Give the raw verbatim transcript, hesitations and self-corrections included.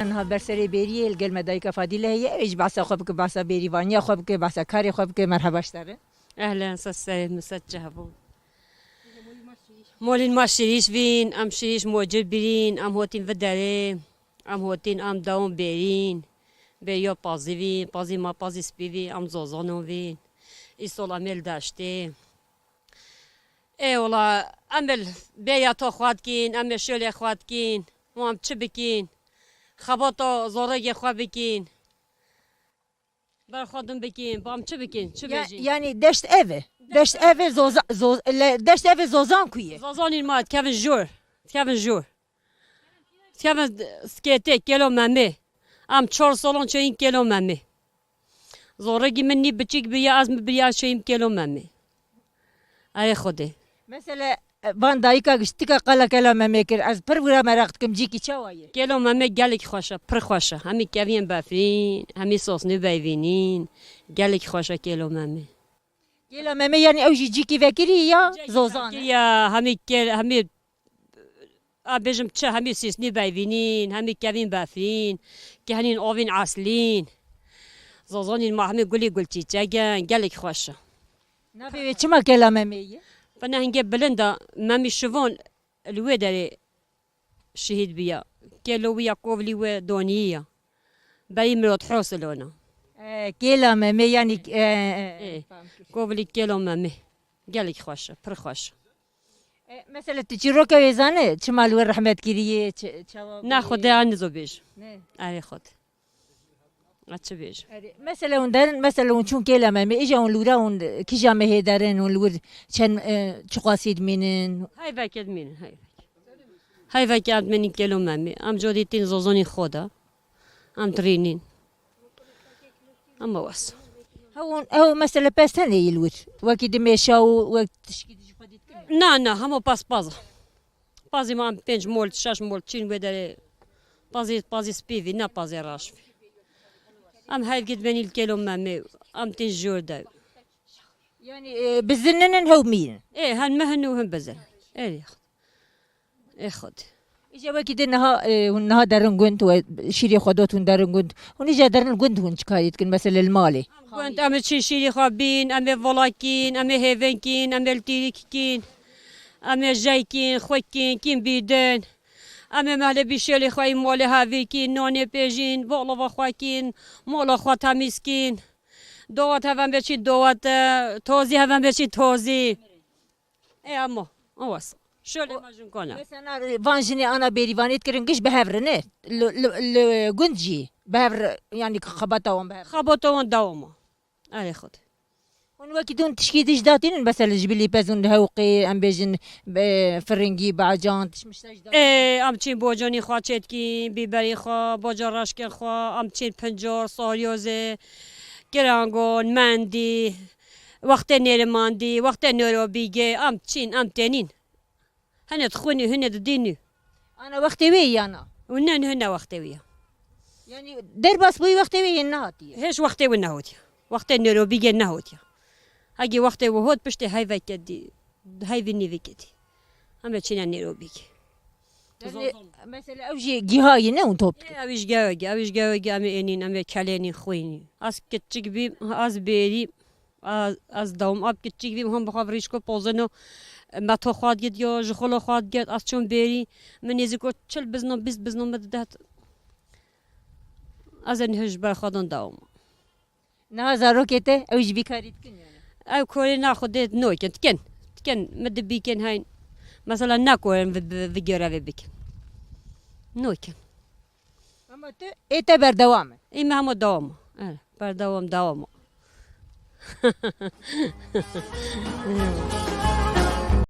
Niha ber serê bêriyê li gel me dayika Fadîle heye, ew ê jî behsa xwe bike, behsa bêrîvaniya xwe bike, behsa karê xwe bike. Merheba ji te re. Ehlen, ser serê min, ser çava. Molên ma şirîş vîn, em şirîş mocir birîn, em hotîn vi derê, em hotîn, em dawon bêrîn. Bêriya pazî vîn, pazî ma pazî spî vîn, em zozanon vîn. Îsol em ê li deştê. Ê wela, em ê bêriya to xwe dikîn, em ê şolê xwe dikîn. Û em çi bikîn? Xebata zoregê xwe bikîn. Ber xwe din bikîn, ba em çi bikîn, çi Ya, bêjîn? Yanî deşt ev e. Deşt ev e, zoza, zoz, le, deşt ev e, zozan ku ye? Zozanîn ma dikevin jor. Dikevin jor. Dikevin skêtê, kêlo memê. Em çar salon çêyîn kêlo memê. Zoregî min nî biçîk biriya, ez mi biriya çêyîm kêlo memê. Erê Xwedê. Mesela, e, van dayika giştika qala kela memê kir, ez pir wira meraq dikim, cîkî çawa ye? Kêlo memê gelek xweş e, pir xweş e. Hemî keviyên befrîn, hemî sosnî beyvînîn. Gelek xweş e kêlo memê. Kêla memê, yanî ew jî cîkî vekirî ya zozan e? Ya, hemî kêl, hemî, a bêjim çi, hemî sîsnî beyvînîn, hemî kevîn befrîn, kehnîn ovîn eslîn. Zozanîn ma hemî gulî gul çîçek in, gelek xweş e. Navê wê çima kela memê ye? Bine hingê bilind e, memî şivan li wê derê şehîd bûya. Kêlo wî ya kovlî wê donî ya. Berî mirot hosilona. E, kêla memê, yanî, e, e, Ê, kovlî kêlo memê. Gelek xweş e, pir xweş e. E, mesela tu çîroka wê zane, çima li wir rehmet kiriye, ç-, çawa Ne bûye? Xwedê an nizo bêj. Ne. Erê Xwedê. A çi bêjim? Erê, mesela hûn derin, mesela hûn çûn kêla memê, îja hûn li wira hûn kîja mehê derin, hûn li wir çend, e, çiqasî dimînin? Heyveke dimînin, heyveke. Heyveke em dimînin kêlo memê. Em codî tîn zozonî xwe de. Em dirînîn. Ama wes. Hew hûn, hew mesela pez tenê yî li wir. Wekî di mêşa û wek tişkî di ji xwe dît. Na, na, hemo pez pez. Pazî ma em pênc mol, şeş mol çîn wê derê. Pazî, pazî spî vî, ne pazê raş vî. Em hevgî dibenî li kêlo memê, em tên jor de. Yanî, e, bizinin in hew mînin? Ê, hen mehin û hin bizin. Ê, ê xud. Îje wekî di niha, e, hûn niha derin gund we şîrê xwe dot hûn derin gund. Hûn îje derin gund hûn çi karî dikin, mesela li malê? Gund em ê çî şîrê xwe bîn, em ê vola kîn, em ê hêvên kîn, em ê li tîrîk kîn, em ê jey kîn, xwe kîn, kîn bîdin. Em ê mehlê bîşêlê xwe yî molê hevî kîn, nonê pêjîn, volova xwe kîn, mola xwe temîz kîn. Dowat hev em bê çî dowat, e, tozî hev em bê çî tozî. E, emo, o wes. Şöyle O- ma jin kona. Mesela van jinê ana bêrîvanê dikirin giş bi hev re ne? Li, li, li gund jî bi hev re, yanî ki xebata wan bi hev re. Xebata wan dewama. Erê xud. Hûn wekî dûn tişkî diş datînin, mesela ji bilî pez hûn hewqê, em bêjin, e, firingî, bacan, tişmişte ji datînin? Ê, em çîn bocanî xwe çêtkîn, bîberî xwe, boca raşkên xwe, em çîn pincar, saryozê, kirangon, mendî, wextê nêrimandî, wextê nêrobîgê, em çîn, em tênîn. Hene dixwînî, hene didînî. Ana wextê wê ya na? Û ne, ne, ne wextê wê ya. Yanî derbas bûyî wextê wê yê nehatiye? Hêj wextê wê nehotiye. Wextê nêrobîgê nehotiye. Hegî wextê wê hot piştê heyveke dî, heyvî nîvîkê dî. Heme çîne nêrobîgê. Yanî, mesela ew jî gîhayî ne hûn top dikin? Ew jî gehogî, ew jî gehogî em ê ênîn, em ê kelênîn, xwînî. Ez kiçik bîm, ez bêrî, ez, ez dewam, ab kiçik bîm, hom bixwe virîşko pozeno, me to xwe digirt, yo ji xolo xwe digirt, ez çûm bêrî, min nêzîko çil bizno, bîst bizno min didet. Ez ê niha ji ber xwe dan dewam. Niha zarokê te, ew jî vî karî dikin yani? Ew korê na xwe dê nokin, dikin. Dikin, min dibîkin heyn. Mesela nakorin vi, vi, vi görevê bikin. Nokin. Ama tu, ê te berdewam e? Ê me hema dewam e. Evet, berdewam, dewam e.